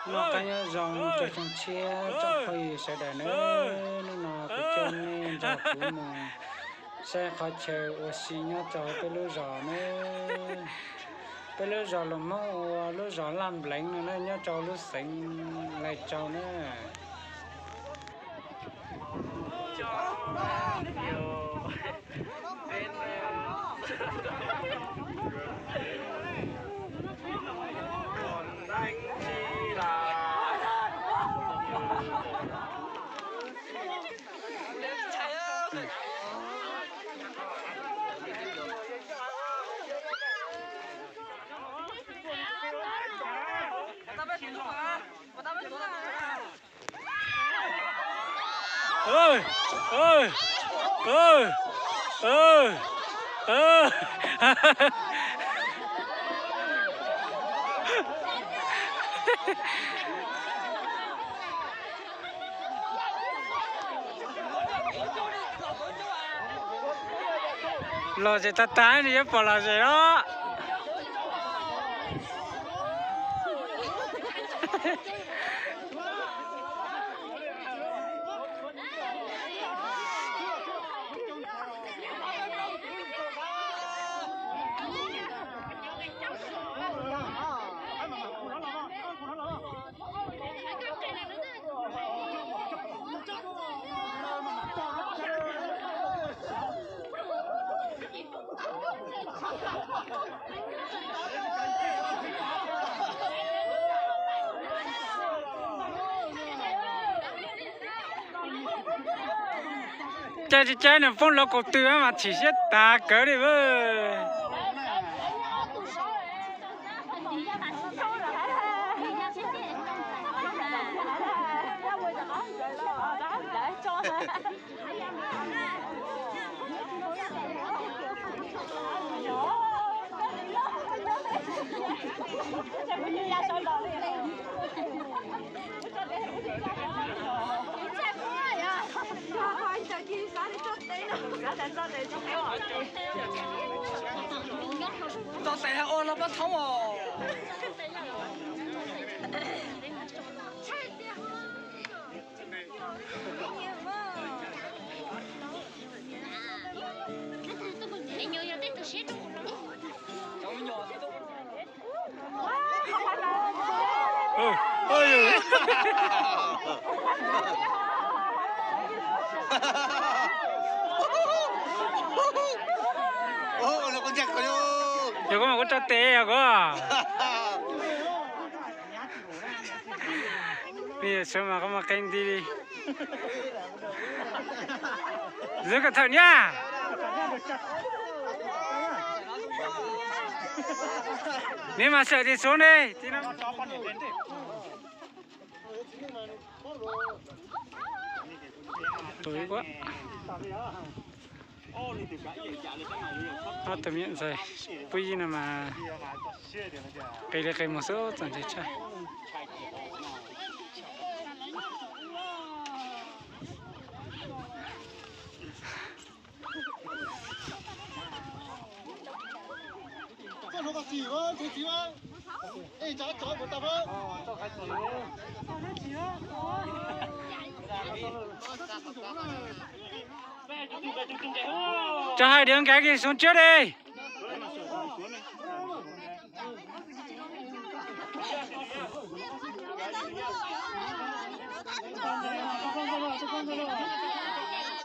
Noj qab nyob zoo tsoom tshiab tsoom phooj ywg sawv daws nawb, hnub no kuv coj nej nrog kuv mus saib qhov chaw ua si nyob rau peb lub zos nawb. Peb lub zos Loos Hmoob ua lub zos Laj Npleev no na, nyob rau lub xeev Lais Tsau na. Los zem tag tag nws yuav pom los zem los. Caij tsis caij nws poob lawv kaum tw mas chim siab tas kawg li. Tso tes ua los pab thoob os. Yog koj mas kuv tso tes yog koj. Peb yawg Suav mas koj mas qee nti li. Zwv kom thawm niab. Niab mas sawm tim Suav ne. Ob tug me nyuam ntxhais pub yij no mas qis li qis mus xwb txom ntshai tshaj. Tso hais diav nkav kis Suav tshiab di.